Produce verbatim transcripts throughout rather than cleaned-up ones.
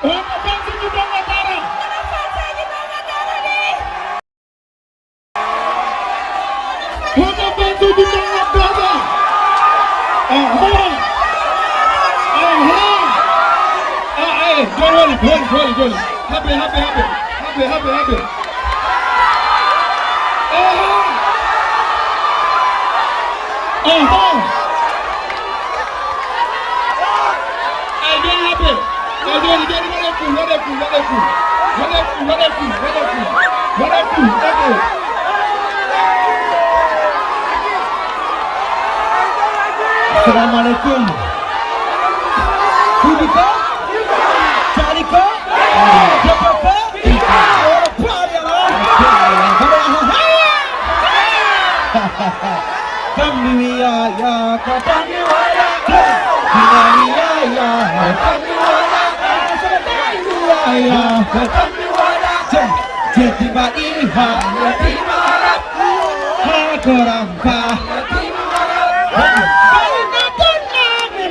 Hono fansuji Ndongo Dara? Hono fansuji Ndongo Dara? Aha. Aha. Ah, eh, joni woni, joni, joni, joni. Habe, habe, habe. Habe, habe, habe. Aha. Aha. Ay, joni habe. Ay, joni, joni, waɗe kul, waɗe kul, waɗe kul. Waɗe kul, waɗe kul, waɗe kul. Waɗe kul, waɗe kul. Assalamu alaikum. Kuuɗi ko? Caali ko? Jokko ko? Oɗo paari alaa? Kam mi wiya ya ko tan mi wala. Ina wiya ya ko tan mi wala. Ina wiya ya ko tan mi wala. Jeddi mbaɗi ha. Ha koram ka. Bayna tonnami.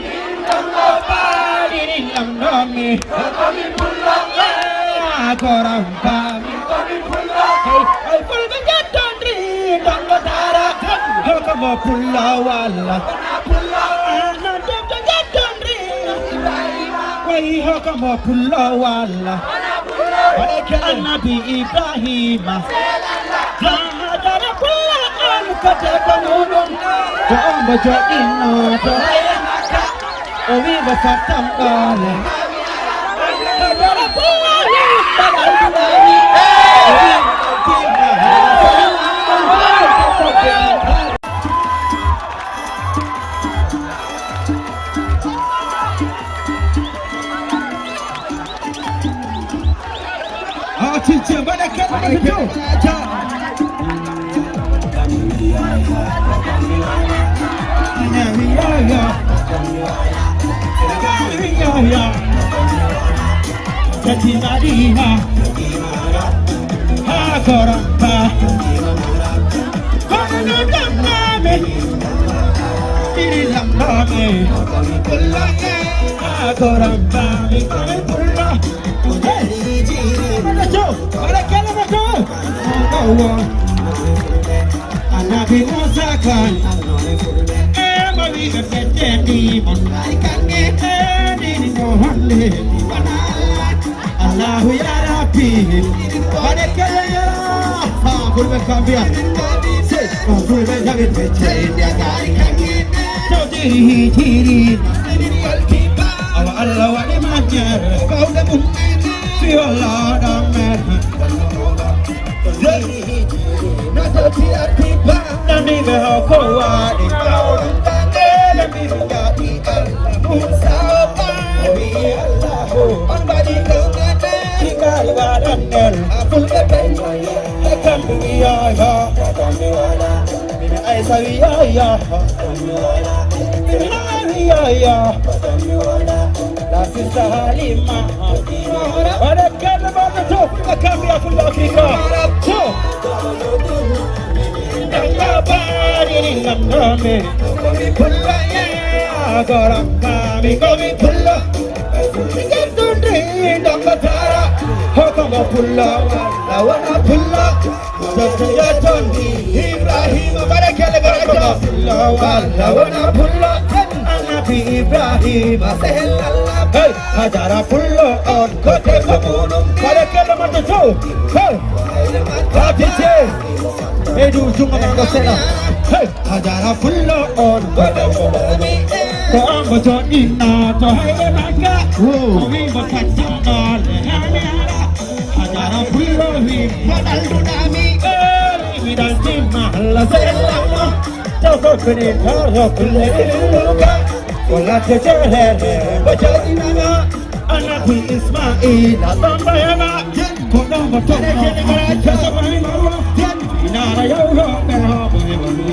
Lamɗo mi. Komi pullo. Ah, koram ka. Komi pullo. Hey, hey, fulɓe njettondiri Ndongo Dara. Hoko mo pullo walla? Wona pullo. Ah, non defte njettondiri. Ibrahima. Way hoko mo pullo walla? Wona pullo. Waɗe ke Annabi Ibrahima. Jahadara pullo on kote ko muɗum. Ko on mo joɗɗinno to. O wi mo fattam ɗoole. Attention, mbaɗa kala mbaɗa dow. Tati Madina, ha Korompa. Kono no damnami, iri lamnami. Ha Korompa, mi kono pulla. Hey, mbaɗa dow, mbaɗa kala mbaɗa dow. Annabi Musa kan, e mo wi ɓe fedde ndi mo. Ay kan e ni ni mo holle. Allahu ya Rabbi. Mbaɗa kala ya. Ha, fulɓe Gambia. Sey, ko fulɓe jaɓi fecce. Tawdiri hijiri. Awa Allah waɗi majjere. Bawɗe mum. Fi Allah ɗam men. Namiɓe o ko waɗi. Namiɓe jaɓi Allah. Musa o wi Allah. On mbaɗi ɗum. Ɗi kari waɗan nder. Fulɓe ɓe. Ɓe kamɓe wiyayo. Mimi Aisa wiyayo. Mimi wiyayo. La sister Halima. Wala kala ba ta to ka kambi a full Africa. To. Danga bari ni ngamdome. Komi pulla ya. Agora kami komi pulla. Ikan tundri danga tara. Hokama pulla. Lawana pulla. Ibrahima, barakalla, barakalla. Pullo, walla wona pullo. Annabi Ibrahima, sehel Allah. Hey, Hajara pullo on, kote ko muɗum. Barakalla, Mato Sow. Hey, Fatije. Hey, du jungo ma ngo sela. Hey, Hajara pullo on, kote ko muɗum. Ko ambo jodinno to hayre makka. Ko wimbo kattano le hane ala. Hajara pullo wi, mo ɗalduɗami. Eh, mi ɗaldima, Allah sellama. Taw ko kene taro kulle iluka. Wala te tere, mo jodinama. Annabi Ismaila, bamba yana. Ko ɗon mo tokko. Kene kene kala jasa bani marwa. Inara yawro, ɓe hoɓo e wani.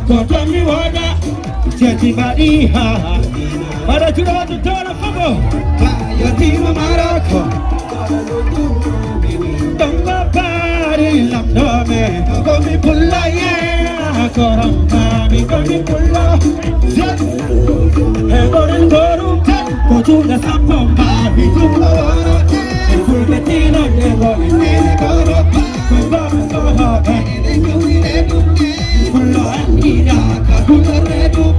Ko to mi woda, ceti mbaɗi ha. Mbaɗa juɗo to tola fobo. Yatima marako. Donga pari lamdo me. Komi pulla ye. Korom kami komi pulla. He gorin goru. Ko Ɓurɗo sappo mbaawi ɗum ɗo woro. E fulɓe tiiɗonde ngoni tiiɗi koro. Ko ngooɓe sohooɓe ene ñuwire ɗum. Fullo anndiyaaka hulore ɗum.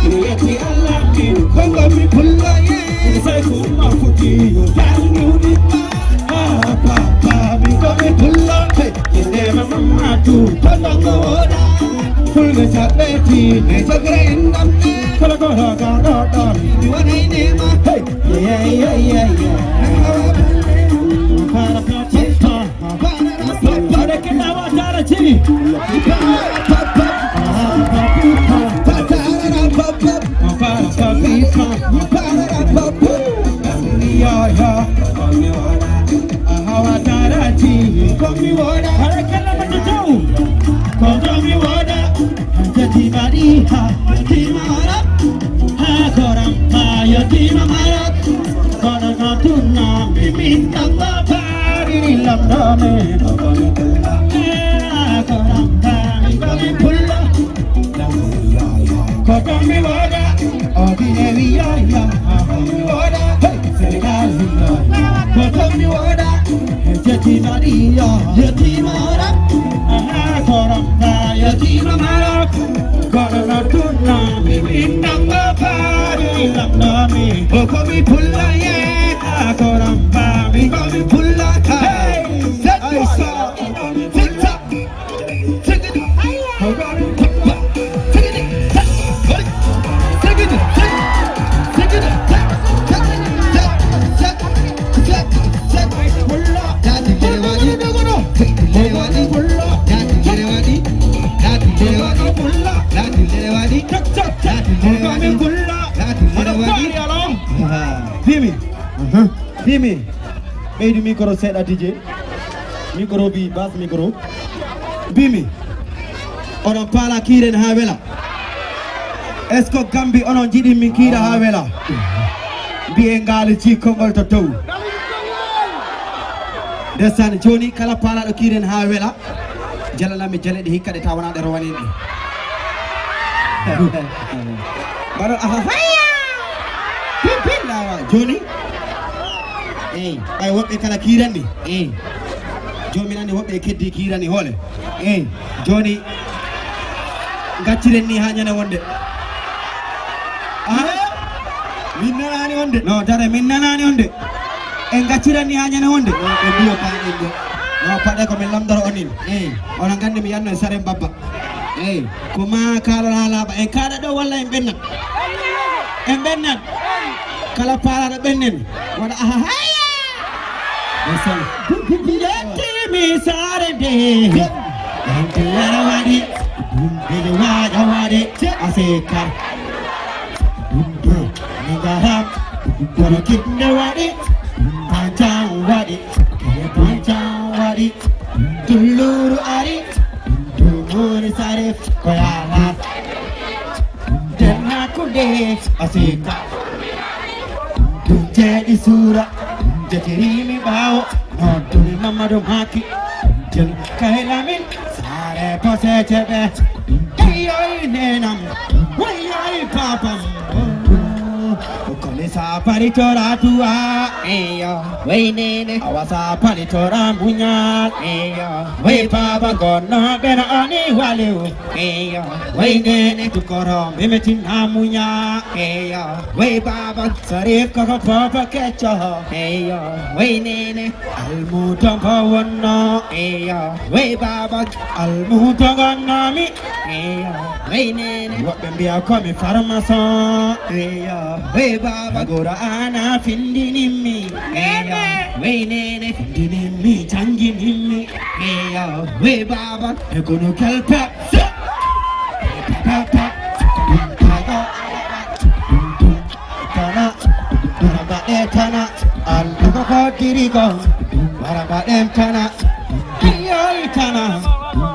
Mi yetti Allah min ko ngomi fullo ye. Miɗo Sayku Umar Fuutiyu darniwɗi. Ah, papa, min ko mi fullo. Hey, innde ma Mammadu, to ndongo woɗa. Fulɓe caɓɓe tiiɗe jogre en ɗam. Kala ko hoga ɗo ɗon. Mi wonay nema. Hey, yeah, yeah, yeah, yeah. Para, para, para, para. Para, para, para, para. Ko ɗon mi woda, o bine wiyaya, mi woda, hey, Senegal wiyaya. Ko ɗon mi woda, jeti Maria, jeti Mara. Aha, korom ba, jeti Mara. Korom na tunna, mi winda ko pari, winda mi. O ko mi pulla ye, a korom ba, mi ko mi pulla. Hey, set, set, set. Dimi. Dimi. Ɓeydu micro seeɗa, D J. Micro bi, basse micro. Mbimi, oɗon paala kiiren haa wela? Est-ce que Gambi onon njiɗi min kiira haa wela? Mbiye ngaali ci konngol to dow. Ndesan jooni kala paalaɗo kiiren haa wela, jalanami jaleɗe hikka ɗe tawa wonaa ɗe rowanee ɗe. Mbaɗon aha haya. Pipillawa jooni. Eyi, ɓay woɓɓe kala kiiranni. Eyi. Jooni mi nani woɓɓe e keddi kiirani hoole. Eyi. Jooni ngacciren ni haa ñande wonde. Ah? Min nanaani on de. No, dare, min nanaani on de. En ngacciran ni haa ñande wonde. No, ɓe mbiyo paaɗen de. No, paɗe ko min lamdoro onin. Eyi. Onon nganndi mi yanno e saren babba. Eyi. Ko ma kaala laaɓa. En kaala ɗo walla en ɓennan? En ɓennan. Kala paalaɗo ɓennen. Waɗa aha haya. Ndesan. Yettimi saare nde. Yonti yara waɗi. Ɗum ɓe waaja waɗe. Ase kar. Ɗum ɗo mi ngara. Ɗum ɗo kiɗne waɗi. Ɗum banjan waɗi. Kene banjan waɗi. Ɗum tulluru ari. Ɗum mori saare. Ko yala. Ɗum den hakkunde. Ase kar. Ɗum jeeɗi suura, ɗum jejirimi ɓaawo, noon tumi Mamadou Maki, ɗum jel kaylamin, saare poseece ɓe, ɗum tayoy nenam, ɗum wayoy papam. Koli sa palitora tuwa, eyo, waynene, awa sa palitora muñal, eyo, way baba gonno ɓena oni walew, eyo, waynene, tukoro mbimetin na muña, eyo, way baba. Sarif koko papa kecco ho. Eyo, wey nene. Almudo ngo wonno. Eyo, wey baba. Almudo ngonnomi. Eyo, wey nene. Woɓɓe mbiya komi farmason. Eyo, wey baba. Qur'ana findinimmi. Eyo, wey nene. Findinimmi, janginimmi. Eyo, wey baba. E kono kelpe. Tana, wara mbaɗe tana, Allah ko hoddiri ko, wara mbaɗen tana, iyoy tana,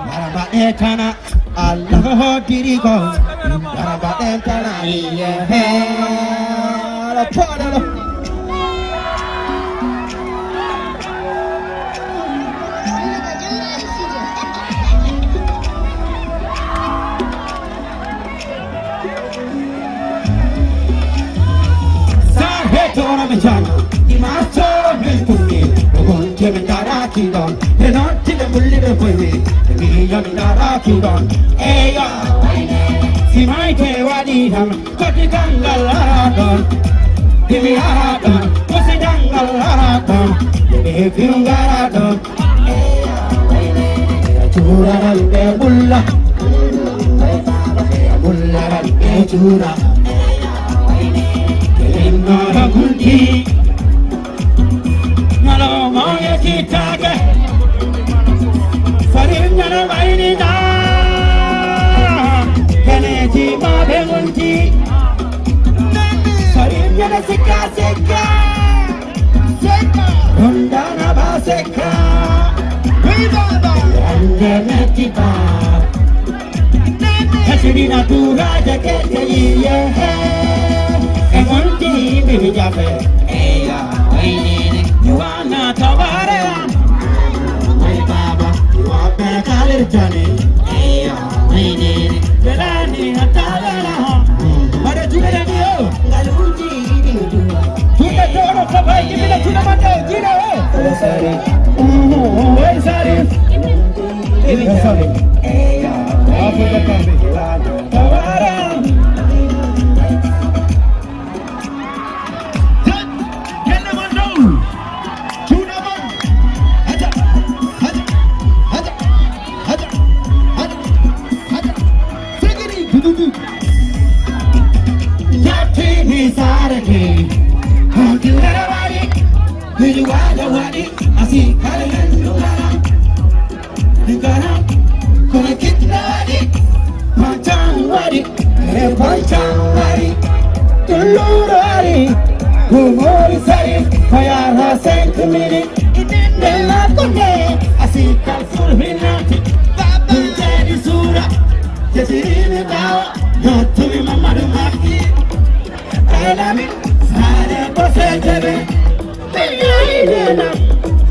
wara mbaɗe tana, Allah ko hoddiri ko, wara mbaɗen tana, iye he, ala poɗolo. Sa heto Jana, imaso, men tumi, ogon, kemen daraki don, de non, tide bulli de boy, de mi yami daraki don. Eya, si mai ke wadi ham, koti gangal don, dimi don, kosi gangal don, de be fiu don. Eya, eya, chura, de bulla, eya, bulla, de chura. Kelenno guldi. Nyalo mo ye kitake. Farin nyalo bayni da. Kene ti ma be guldi. Farin nyalo sika sika. Sika. Honda na ba sika. Ande meti ba. Hesirina turaje kete iye. E monti mi jafe. Eya, wainini. Yuana taware. Mai baba, yuape kalir jani. Eya, wainini. Belani atalera. Mare jumere dio. Galuji. Juuɗe toro ko bay jibina juuɗe maɓɓe, juuɗe o. Way sari. Mhm, way sari. Way sari. Afuɗa kamɓe. Tawara. Gelle mon dow. Juuɗe mon. Haja, haja, haja, haja, haja, haja. Segiri. Dududu. Yattini saare ke. Hogilere waɗi. Miji waja waɗi. Asi kala hendu ngara. Ngara. Kono kitna waɗi. Machan waɗi. E Machan waɗi. Tulluru waɗi. Gumori sari. Fayara cinq minutes. Nde makko nde. Asi kal ful hinati. Baba. Ɗum kadi suura. Jesirini ɓaawo, yottumi Mamadou Makki. Ay Lamin, saare ko seetebe. Min yahi nena,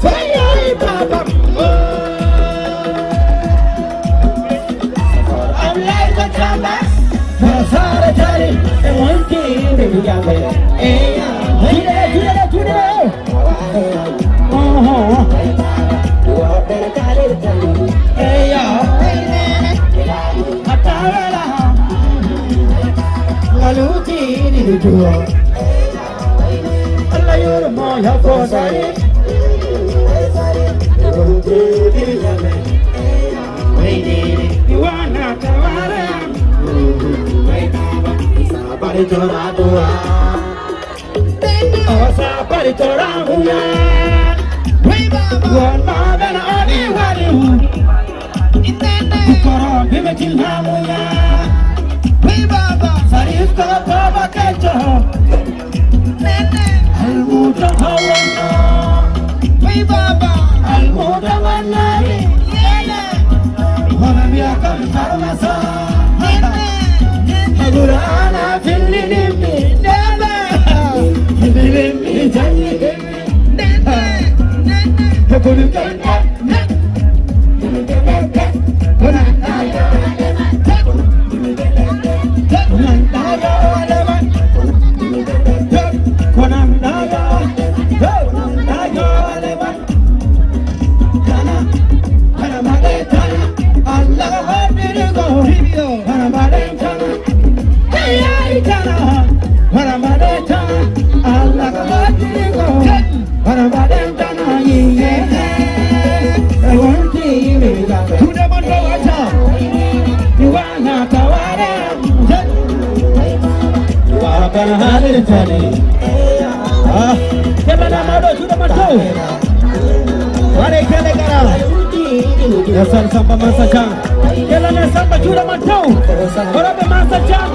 so yahi babam. Am lay ko tamba, ko saare tari, e wonti yimɓe mi jambe. Eya, juuɗe, juuɗe, juuɗe. Allah yurmo ya fosari. Iwana tawara. Bari jora dua. Osa bari tora muya. Won ma bena oni wali. Koro bime kilamuya. Sarif ko baba kecho. Almudo hawana. Almudo wanari. Wana biya kan farmasa. Agurana filini mi daba. Filini mi jani. Juuɗe mon dow acca. Mi waana taware. Wa bana halin tani. Ah, kebana mawɗo juuɗe mon dow. Waɗe kele gara. Ya san samba masa jang. Kela ne samba juuɗe mon dow. Hoto ɓe masa jang.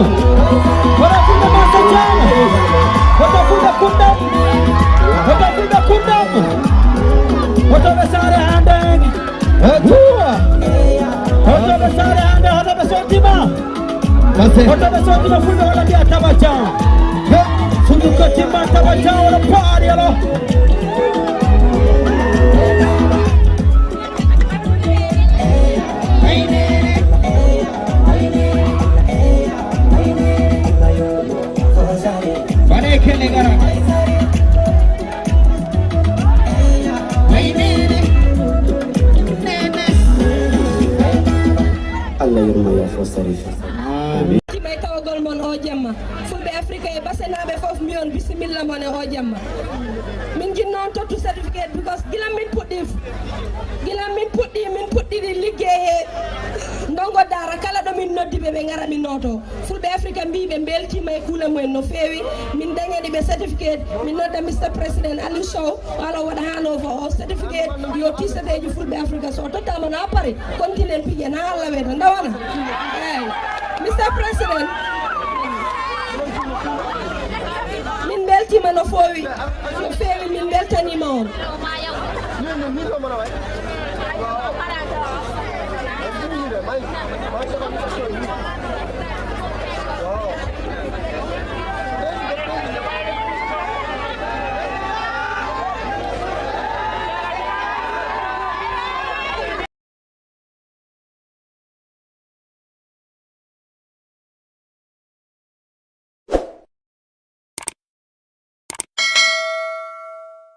Hoto ɓe masa jang. Hoto fuɗa kundam. Hoto fuɗa kundam. Hoto ɓe saare hande. Hoto ɓe saare hande, hoto ɓe sottima. Hoto ɓe sottima fulɓe wala mbiya tabajan. Sudu ko timma tabajan wala paari alo. Baɗe kele gara. Timay tawagol mon o jemma. Fulɓe Afrika e Basenaaɓe fof mbiyon bisimilla mon e o jemma. Min jinnoon tottu certificate because gila min puɗɗi gila min puɗɗi min puɗɗiri liggey he ndongo daara kala ɗo min noddi ɓe ɓe ngara min nooto. Fulɓe Afrika mbi ɓe mbeltima e kuule mumen no feewi. Min dañani ɓe certificate. Min nodda Mister President Aliou Sow wala waɗa handover o certificate yo tisateji Fulɓe Afrika so tottama na Paris continent piƴe na Allah weta ndawana. Eyi. Mister President, min mbeltima no foowi no feewi min mbeltanima on.